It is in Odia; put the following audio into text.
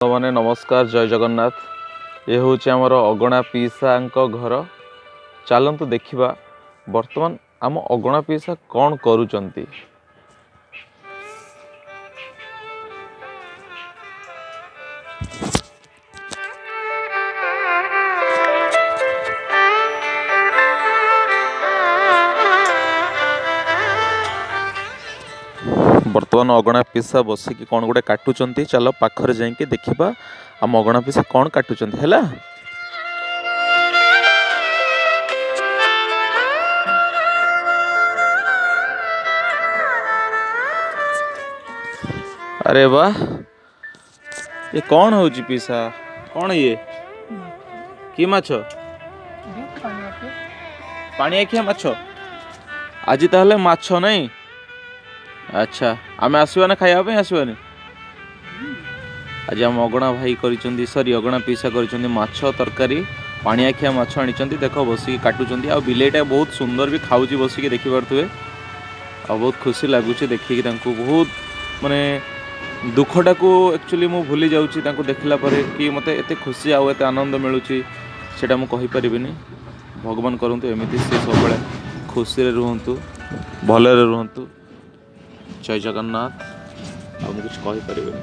ମାନେ ନମସ୍କାର, ଜୟ ଜଗନ୍ନାଥ। ଏ ହେଉଛି ଆମର ଅଗଣା ପିଇସାଙ୍କ ଘର। ଚାଲନ୍ତୁ ଦେଖିବା ବର୍ତ୍ତମାନ ଆମ ଅଗଣା ପିଇସା କ'ଣ କରୁଛନ୍ତି। ବର୍ତ୍ତମାନ ଅଗଣା ପିସା ବସିକି କ'ଣ ଗୋଟେ କାଟୁଛନ୍ତି। ଚାଲ ପାଖରେ ଯାଇକି ଦେଖିବା ଆମ ଅଗଣା ପିସା କ'ଣ କାଟୁଛନ୍ତି। ହେଲା, ଆରେ ବା, ଏ କ'ଣ ହଉଛି ପିସା? କ'ଣ ଇଏ? କି ମାଛ? ପାଣିଆଖିଆ ମାଛ। ଆଜି ତାହେଲେ ମାଛ ନାଇଁ? ଆଚ୍ଛା, ଆମେ ଆସିବା ନା ଖାଇବା ପାଇଁ? ଆସିବାନି ଆଜି। ଆମ ଅଗଣା ଭାଇ କରିଛନ୍ତି, ସରି, ଅଗଣା ପିସା କରିଛନ୍ତି ମାଛ ତରକାରୀ। ପାଣିଆଖିଆ ମାଛ ଆଣିଛନ୍ତି, ଦେଖ ବସିକି କାଟୁଛନ୍ତି। ଆଉ ବିଲେଇଟା ବହୁତ ସୁନ୍ଦର ବି ଖାଉଛି ବସିକି, ଦେଖିପାରୁଥିବେ। ଆଉ ବହୁତ ଖୁସି ଲାଗୁଛି ଦେଖିକି ତାଙ୍କୁ। ବହୁତ ମାନେ ଦୁଃଖଟାକୁ ଆକ୍ଚୁଆଲି ମୁଁ ଭୁଲି ଯାଉଛି ତାଙ୍କୁ ଦେଖିଲା ପରେ, କି ମୋତେ ଏତେ ଖୁସି ଆଉ ଏତେ ଆନନ୍ଦ ମିଳୁଛି ସେଇଟା ମୁଁ କହିପାରିବିନି। ଭଗବାନ କରନ୍ତୁ ଏମିତି ସେ ସବୁବେଳେ ଖୁସିରେ ରୁହନ୍ତୁ, ଭଲରେ ରୁହନ୍ତୁ। ଜୟ ଜଗନ୍ନାଥ। ଆଉ ମୁଁ କିଛି କହିପାରିବିନି।